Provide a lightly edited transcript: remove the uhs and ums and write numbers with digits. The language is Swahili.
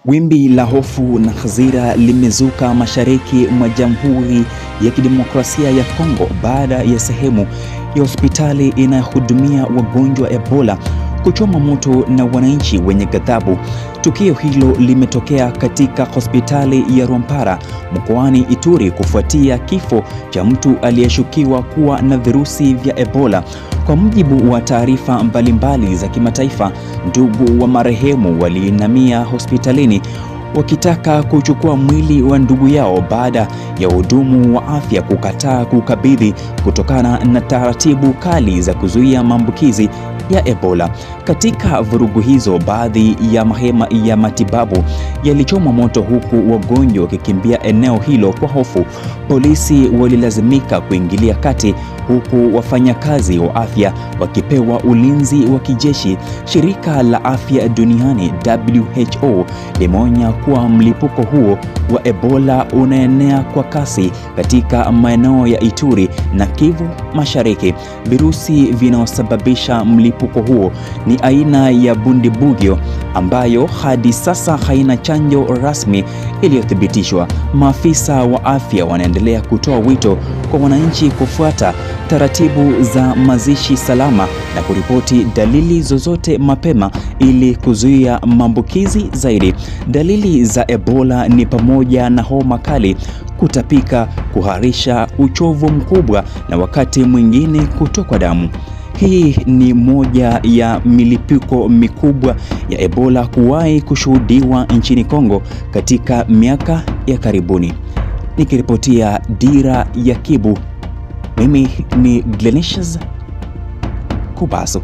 Wimbi la hofu na hasira limezuka mashariki mwa Jamhuri ya Kidemokrasia ya Kongo baada ya sehemu ya hospitali inayohudumia wagonjwa Ebola kuchoma moto na wananchi wenye ghadhabu. Tukio hilo limetokea katika hospitali ya Rwampara mkoani Ituri kufuatia kifo cha mtu aliyeshukiwa kuwa na virusi vya Ebola. Kwa mujibu wa taarifa mbalimbali za kimataifa, ndugu wa marehemu waliinamia hospitalini wakitaka kuchukua mwili wa ndugu yao baada ya wahudumu wa afya kukataa kukabidhi kutokana na taratibu kali za kuzuia maambukizi ya Ebola. Katika vurugu hizo, baadhi ya mahema ya matibabu yalichomwa moto huku wagonjwa wakikimbia eneo hilo kwa hofu. Polisi walilazimika kuingilia kati huku wafanyakazi wa afya wakipewa ulinzi wa kijeshi. Shirika la Afya Duniani WHO limeonya kuwa mlipuko huo wa Ebola unaenea kwa kasi katika maeneo ya Ituri na Kivu Mashariki. Virusi vinaosababisha mlipuko huo ni aina ya Bundibugyo ambayo hadi sasa haina chanjo rasmi iliyothibitishwa. Maafisa wa afya wanaendelea kutoa wito kwa wananchi kufuata taratibu za mazishi salama na kuripoti dalili zozote mapema ili kuzuia maambukizi zaidi. Dalili za Ebola ni pamoja na homa kali, kutapika, kuharisha, uchovu mkubwa na wakati mwingine kutokwa damu. Hii ni moja ya milipuko mikubwa ya Ebola kuwahi kushuhudiwa nchini Kongo katika miaka ya karibuni. Nikiripotia Dira ya Kibu, mimi ni Glenicious Kubaso.